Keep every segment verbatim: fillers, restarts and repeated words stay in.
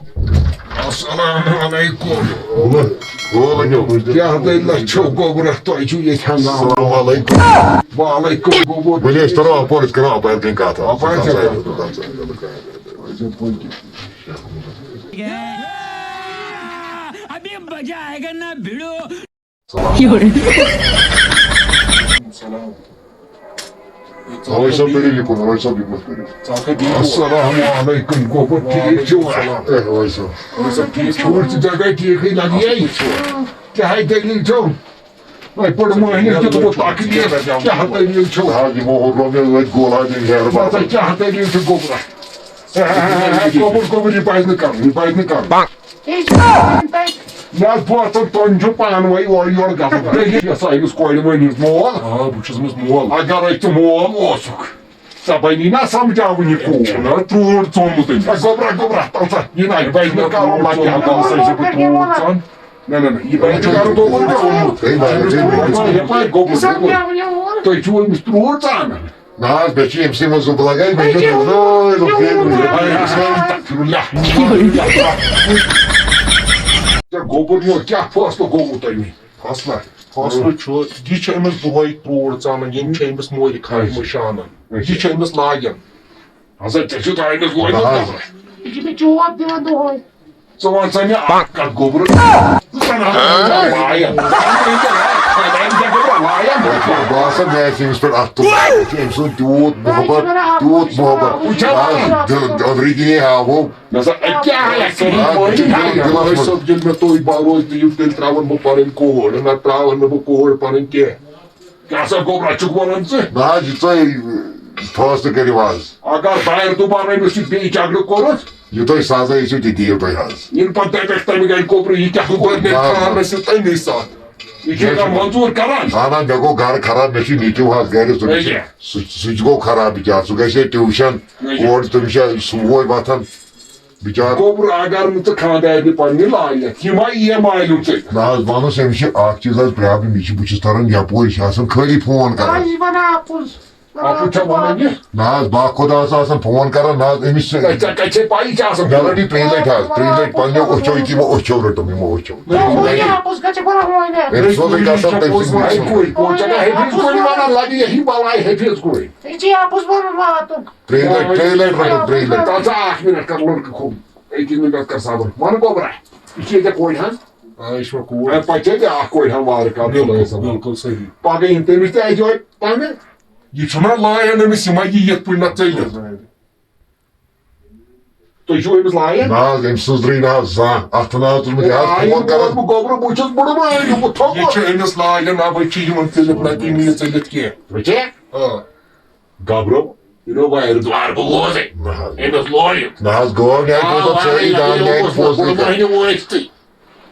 السلام علیکم۔ کیٛاہ دٔلیٖلہ چھو گوٚبرا؟ تۄہہِ چھِو ییٚتہِ ہنگامہٕ۔ السلام علیکم۔ وعلیکم گوٚبُر۔ ؤلِو أسۍ ترو اپور، أسۍ کرو اپارِ کِنۍ کتھ۔ اپارِ چھا کتھ؟ ابھی مزہ آئے گا نا भिड़ो। السلام۔ اویس صٲب، کٔرِو یہِ کُن، اویس صٲب، یہِ کُن کٔرِو۔ السلام علیکم، گوٚبُر، ٹھیٖک چھِوا؟ اے، اویس صٲب۔ اویس صٲب، ٹھیٖک چھِوا؟ ٹھوٗل تہِ جگہ ٹھیٖکٕے لگہِ۔ کیٛاہ ہے دٔلیٖل چھو؟ وۄنۍ پٔر مٔہنِو تہِ گوٚو تکلیٖف، کیٛاہ دٔلیٖل چھو؟ آ، یِمو ہورو مےٚ أتھۍ گولا دِنۍ ہیرٕ بَتہٕ۔ مطلب، کیٛاہ دٔلیٖل چھِ گوٚبرا؟ ہے، ہے، ہے، ہے، گوٚبُر، گوٚبُر، یہِ پَزِ نہٕ کَرُن، یہِ پَزِ نہٕ کَرُن۔ یہِ چھُ پَنُن تَتہِ۔ مےٚ حظ بوزُن، تۄہہِ چھُو پانہٕ وۄنۍ اورٕ یورٕ گژھان۔ دٔلیٖل چھےٚ سا أمِس کورِ وۄنۍ ہِنٛز مول؟ آ، بہٕ چھُس أمِس مول۔ اگرَے ژٕ مول اوسُکھ، ژےٚ بَنی نا سَمجھاوُن یہِ کوٗر؟ چھُنہ ترٛوٹ ژوٚمُت أمِس۔ اے، گوٚبرا، گوٚبرا، تَل سا، یہِ نہ، یہِ بَنہِ نہٕ کَرُن، لَگہِ ہا تَل سا، یہِ چھُ ترٛوٹ ژَن۔ نہ، نہ، نہ، یہِ بَنہِ نہٕ کَرُن، گوٚبُر، گوٚبُر۔ ہے، بَنہِ نہٕ۔ یَپٲرۍ، گوٚبُر، گوٚبُر۔ تُہۍ چھِو أمِس ترٛوٹ ژانان۔ نہ حظ، مےٚ چھِ أمۍ سٕے منٛز زُبہٕ لگان، مےٚ چھِ زٕے لُکھ ییٚتہِ۔ ژےٚ گوٚبُر میون، کیٛاہ فٲصلہٕ گوٚوُ تۄہہِ وۄنۍ؟ فٲصلہ؟ فٲصلہٕ چھُ، یہِ چھُ أمِس دۄہَے ترٛوٹ ژانان، یِم چھِ أمِس مورِ خانہِ منٛز شانان۔ یہِ چھُ أمِس لاگان۔ ہسا، ژےٚ چھُتھ أمِس لوگمُت نہ حظ۔ نظر۔ یہِ چھِ مےٚ چوب دِوان دۄہَے۔ ژٕ وَن سا مےٚ اَکھ کَتھ، گوٚبرٕ۔ ژٕ زَن ہا وایَن۔ خانٛدارَن کیٛاہ گوٚبرا وایَن؟ باسان مےٚ آسہِ أمِس پٮ۪ٹھ اَتھٕ تُلُن۔ یہِ چھُ أمۍ سُنٛد تیوٗت محبت، تیوٗت محبت۔ وٕچھ حظ۔ آز دِل، أنٛدرٕ کِنی ہاوو۔ مےٚ سا، اَتہِ کیٛاہ آسہِ؟ آز چھُ دِل، دِلَس منٛز۔ صٲب، ییٚلہِ مےٚ تُہۍ بروسہٕ دِیِو، تیٚلہِ ترٛاوَن بہٕ پَنٕنۍ کوٗر۔ نہ ترٛاوَن نہٕ بہٕ کوٗر پَنٕنۍ کینٛہہ۔ کیٛاہ سا گوٚبرا چھُکھ وَنان ژٕ؟ نہ حظ، یہِ تۄہہِ فٲصلہٕ کٔرِو آز۔ اگر بارِ دوبارٕ أمِس سۭتۍ بیٚیہِ جھگڑٕ کوٚرُتھ؟ یہِ تۄہہِ سزا ٲسِو، تہِ دِیِو تُہۍ حظ۔ یِنہٕ پَتہٕ دَپٮ۪کھ تَمہِ گَرِ گوٚبرٕ، یہِ کیٛاہ گوٚبرٕ نہ، نہ۔ خانَس سۭتۍ تَمی ساتہٕ؟ یہِ چھُ مےٚ ہٮ۪کان چھُ، منظوٗر کَران؟ اَہَن حظ، مےٚ گوٚو گَرٕ خراب، مےٚ چھُ نیٚچوٗ حظ گَرِ، سُہ تہِ چھُ، بیٚیہِ؟ سُہ، سُہ تہِ گوٚو خراب بِچارٕ، سُہ گژھِ ہے ٹیوٗشَن، بیٚیہِ؟ اورٕ تٔمِس چھِ صُبحٲے وۄتھان۔ بِچار۔ گوٚبرٕ، اگر نہٕ ژٕ خانٛدارنہِ پننہِ لاینَتھ، یہِ ما یِیہِ مالیُن ژےٚ؟ نہ حظ، وَنُس أمِس چھِ اَکھ چیٖز حظ پرٛابلِم، یہِ چھِ، بہٕ چھُس تَران یَپٲرۍ، یہِ چھِ آسان خٲلی فون آ، کَران۔ یہِ وَنان اَپُز۔ اَپُز چھا وَنان یہِ؟ نہ حظ، با خۄدا ژٕ آسان فون کَران، نہ حظ، أمِس چھِ ہے، ژےٚ کَتہِ چھے پَیی، یہِ چھِ آسان مےٚ فون؟ رٔٹ یہِ ترٛیٚیہِ لَٹہِ حظ، ترٛیٚیہِ لَٹہِ پنٛنیو أچھو، یہِ کہِ یِمو أچھو رٔٹٕم، یِمو أچھو۔ ہے، کُنہِ یَپُز کَتہِ چھِ بَران وۄنۍ؟ أمۍ سوزُے قسم تٔمۍ سٕنٛدِ أچھو۔ ہے، کُنہِ چھَکھ ہیٚفِز کُنہِ وَنان، لَگہِ یہِ بَلاے ہیٚفِز کُنہِ۔ یہِ چھِ یَپُز بَران واتُن۔ ترٛیٚیہِ لَٹہِ، ترٛیٚیہِ لَٹہِ رَٹو، ترٛیٚیہِ لَٹہِ۔ تَتھ ژٕ اَکھ مِنَٹ کَر لٔڑکہٕ کھوٚم۔ أکِس مِنٹَس کَر صبر۔ وَن گوٚبرا، یہِ چھِ ییٚتہِ کورِ ہَن۔ آ، یہِ چھُ مےٚ کوٗر۔ اَمہِ پَتہٕ چھِ ییٚتہِ اَکھ کورِ ہَن وارٕ کارٕ بِلکُل، خۄدایَس حوالہٕ۔ بِلکُل صحیح۔ پَگاہ یِن تٔمِس تہِ اَکہِ جایہِ پَنٕنۍ۔ یہِ چھُنہ لایان أمِس، یہِ ما یی یِتھ پٲٹھۍ نَتہٕ ژٔلِتھ۔ تُہۍ چھِو أمِس لایان؟ نہ حظ، أمۍ سٕنٛز درٛے نہ حظ زانٛہہ۔ اَتھ نہ حظ تُلمُت، یہِ حظ آے فون کَران۔ بہٕ گوٚبرٕ، بہٕ چھُس بُڈٕ مٲلۍ گوٚمُت، یہِ تھوٚکمُت۔ چھِ أمِس لایان، نہ وۄنۍ چھِ یِمَن ژٔلِتھ، نَتہٕ یِم یہِ ژٔلِتھ کینٛہہ۔ وٕچھے؟ آ۔ گبرو، یہِ نو وارِ دوار بہٕ بوزے۔ نہ حظ۔ أمِس لویُک۔ نہ حظ، گوٚو نہٕ، آ، گوٚو وارِ ژےٚ لگہِ، دان یہِ نہٕ اوس پوزُے نۄقُل کَتھ۔ مۄہنیو وٲسۍ تٕے۔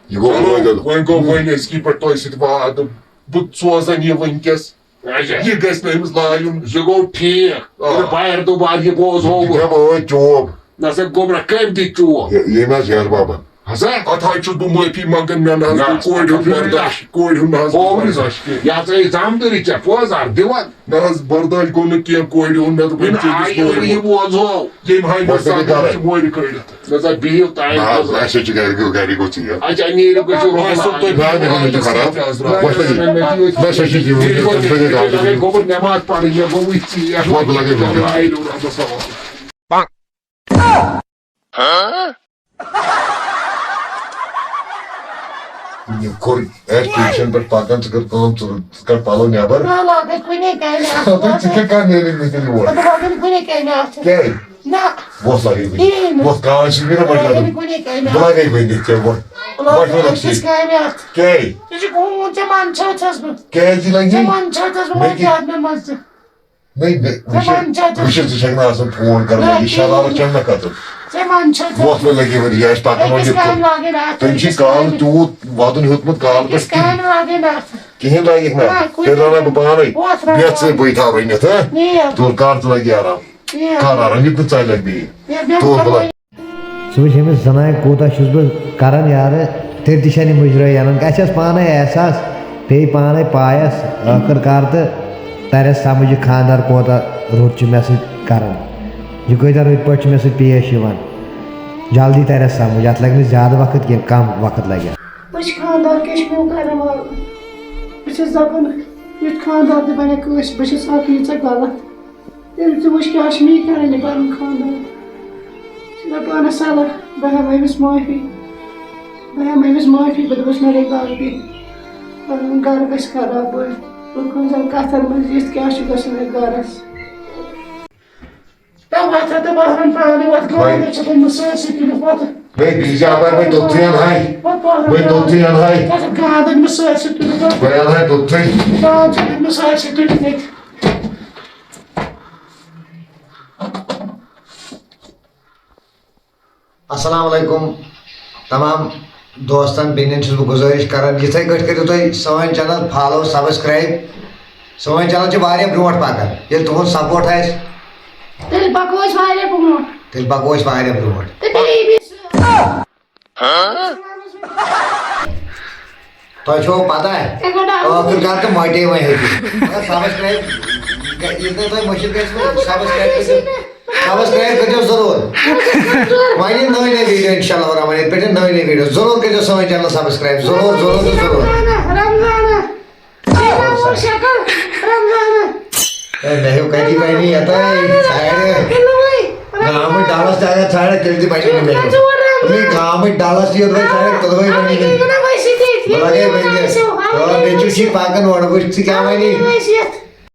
یہِ گوٚو چلو، وۄنۍ گوٚو۔ وۄنۍ گوٚو وۄنۍ أزکی پٮ۪ٹھ تۄہہِ سۭتۍ وعدٕ۔ بہٕ سوزَن یہِ وٕنۍکٮ۪س۔ اچھا۔ یہِ گژھِ نہٕ أمِس لایُن۔ یہِ گوٚو ٹھیٖک۔ آ۔ یہِ وارِ دوبار یہِ بوزہو بہٕ۔ دِمو أتھۍ چوب۔ نہ سا گوٚبرا، کٔمۍ دِتۍ چوب؟ یہِ، ییٚمۍ حظ ہیرٕ بابن۔ ہسا؟ اَتھ حظ چھُس بہٕ معٲفی منٛگان، مےٚ نہ حظ نہ، گوٚو کورِ ہُنٛد برداش، کورِ ہُنٛد نہ حظ گوٚو ہوورِ برداش۔ ژےٚ چھِ یَتھ ژےٚ زامدٕرٕے ژےٚ پوزار دِوان۔ نہ حظ، برداش گوٚو نہٕ کینٛہہ، کورِ ہُنٛد مےٚ دوٚپ، وۄنۍ وٕنہِ ژےٚ کِس آیہِ کورِ نہٕ ہُنٛد۔ یہِ بوزہو۔ ییٚمہِ ہاے وۄنۍ کَتہِ مےٚ گَرٕ؟ چھِ مورِ کھٲلِتھ۔ نہ سا بِہِو تانۍ۔ نہ حظ، اَسہِ حظ چھِ گَرِ، گَرِ گوٚژھ یہِ۔ اچھا، نیٖرِو گٔژھِو وۄنۍ روزُن۔ صٲب، تُہۍ نہ، مےٚ چھُنہٕ خراب۔ وۄنۍ چھِ نہ سا چھِ یِم، تُہۍ گٔے گاڈٕ۔ گوٚبُر نٮ۪ماز پَرٕنۍ، مےٚ گوٚو وٕنۍ ژیر۔ وۄنۍ لَگے مےٚ۔ آیہِ نہٕ رۄبَس حوالہٕ۔ یہِ کوٚر ایجوکیشن پٮ۪ٹھ پکان، ژٕ کر کٲم، ژٕ، ژٕ کڑ پلو نٮ۪بر۔ نہ، لاگے کُنے کامہِ اَتھ۔ ژٕ کیٛاہ کر نیرِ مےٚ تیٚلہِ یور؟ بہٕ لاگے نہٕ کُنے کامہِ اَتھ۔ کیٛازِ؟ نہ۔ وۄتھ لاگے بہٕ۔ کِہیٖنۍ نہٕ۔ وۄتھ کاز چھِ مےٚ لاگے وۄتھ نہٕ کُنے کامہِ بہٕ اَتھ۔ لاگے بہٕ نِتھ ژےٚ وۄتھ۔ لاگے وۄتھ نہٕ وۄتھ أکِس کامہِ اَتھ۔ کیٛازِ؟ یہِ چھُ گوٗن، ژےٚ منٛدچھوتھس بہٕ۔ کیٛازِ لگہِ؟ ژےٚ منٛدچھوتھس بہٕ، مےٚ وۄنۍ کیٛاہ؟ زیادٕ مےٚ منٛز تہِ۔ نہ، مےٚ، ژےٚ وٕچھ، منٛدچھوتھس۔ وٕچھ، ژٕ چھَکھ نہٕ آسان فون کران، نہ، یہِ کِہیٖنۍ۔ شرارت چھَنہٕ مےٚ کھژان۔ ژےٚ منٛدچھوتھس۔ وۄتھ وۄنۍ لگے وۄنۍ، یہِ آسہِ پَکان وۄنۍ أکِس یِتھ کامہِ پٲٹھۍ۔ لاگے نہٕ اَتھ، تٔمۍ چھِ أکِس کالہٕ کامہِ۔ تیوٗت وَدُن ہیوٚتمُت کالہٕ أکِس پٮ۪ٹھ کِہیٖنۍ۔ کامہِ لاگے نہٕ اَتھ۔ کِہیٖنۍ لگہِ نہٕ۔ نہ، کُنہِ بیٚہہ ژٕ کامہِ۔ بٕے تھاو رٔنِتھ، ہہ؟ نیر۔ تُل کر ژٕ لگہِ آرام۔ نیر۔ کر آرام، یہِ تہٕ ژَلہِ لگہِ بیٚیہِ۔ نیر، بیٚہہ تُل بہٕ بہٕ لگہٕ۔ ژٕ وٕچھ أمِس زنانہِ کوٗتاہ چھُس بہٕ کران یارٕ، تیٚلہِ تہِ چھَنہٕ یہِ مُجرٲے اَنان۔ اَسہِ آسہِ پانَے احساس، پیٚیہِ پانَے پایَس ٲخٕر کار تہٕ تَرِ اَسہِ سَمٕجھ یہِ خانٛدار کوٗتاہ رُت چھُ مےٚ سۭتۍ کران، یہِ کۭتیٛاہ رٕتۍ پٲٹھۍ چھُ مےٚ سۭتۍ پیش یِوان۔ جلدی ترِ سمجھ، اتھ لگہِ نہٕ زیادٕ وقت کینٛہہ، کم وقت لگہِ۔ بہٕ چھُس خانٛدار کشمیٖر کرن وول۔ بہٕ چھَس دَپان، یُتھ خانٛدار تہِ بَنہِ کٲنٛسہِ، بہٕ چھَس اکھ ییٖژاہ غلط۔ تیٚلہِ ژٕ وٕچھ، کیٛاہ چھِ مےٚ یہِ کَرٕنۍ، یہِ پَنُن خانٛدار۔ ژٕ دَپ پانَس صلاح، بہٕ ہٮ۪مہٕ أمِس معٲفی۔ بہٕ ہٮ۪مہٕ أمِس معٲفی، بہٕ دَپَس، مےٚ گٔے غلطی۔ پَنُن گَرٕ گژھِ خراب، بہٕ لُکَن زَن کَتھَن منٛز یِتھ کیٛاہ چھُ گژھان اَتھ گَرَس۔ تَوٕ وَتھ ہا تہٕ بہرَن پانہٕ وَتھ، گاڑِ چھِ تُلمٕژ سٲرسٕے تُلِتھ وَتھ۔ ہے، بِجلی اَپٲرۍ وۄنۍ توٚتھٕے اَنہٕ ہاے۔ وَتھ بہرَن وۄنۍ توٚتھٕے اَنہٕ ہاے۔ وَتھ گانٛد أنۍ مٕژ سٲرسٕے تُلِتھ وَتھ۔ وۄنۍ اَنہٕ ہاے توٚتھٕے۔ گانٛد چھِ أنۍ مٕژ سٲرسٕے تُلِتھ ییٚتہِ۔ السلام علیکم۔ تمام دوستن بیٚنٮ۪ن چھُس بہٕ گُزٲرِش کران، یِتھَے کٲٹھۍ کٔرِو تُہۍ سٲنۍ channel follow، subscribe۔ سٲنۍ channel چھِ واریاہ برونٛٹھ پکان۔ ییٚلہِ تُہُنٛد support آسہِ، تیٚلہِ پکو أسۍ واریاہ برونٛٹھ۔ تیٚلہِ پکو أسۍ واریاہ برونٛٹھ۔ تہٕ بیٚیہِ ییٚمِس تۄہہِ چھو پتہ، تیٚلہِ گۄڈٕ ٲخٕر کار تہٕ مۄٹے وۄنۍ ہیٚکہِ۔ مگر subscribe، ییٚلہِ نہٕ تۄہہِ مٔشِد گژھِ، subscribe کٔرِو۔ Subscribe کٔرِو ضروٗر۔ وۄنۍ یِن نٔوۍ نٔوۍ video، انشاءاللہ الرحمن، ییٚتہِ پٮ۪ٹھ یِن نٔوۍ نٔوۍ video۔ ضروٗر کٔرِو سٲنۍ channel subscribe، ضروٗر، ضروٗر تہٕ ضروٗر۔ رمضانہ، رمضانہ، شکل، رمضانہ۔ ہے، مےٚ ہیوٚک کَتہِ بَنہِ یَتھ، ہے، ژھانٛڈ۔ گامٕچ ڈَلَس تہِ اگر ژھانٛڈ، تیٚلہِ تہِ بَنہِ نہٕ مےٚ ہیوٚک۔ ہے، گامٕچ ڈَلَس تہِ یوٚت وۄنۍ ژھانٛڈ، توٚتام بَنہِ نہٕ۔ بہٕ لَگَے ؤنِتھ۔ آ، بیٚیہِ چھُ شی پَکان اورٕ، وٕچھ ژٕ کیٛاہ وَنہِ۔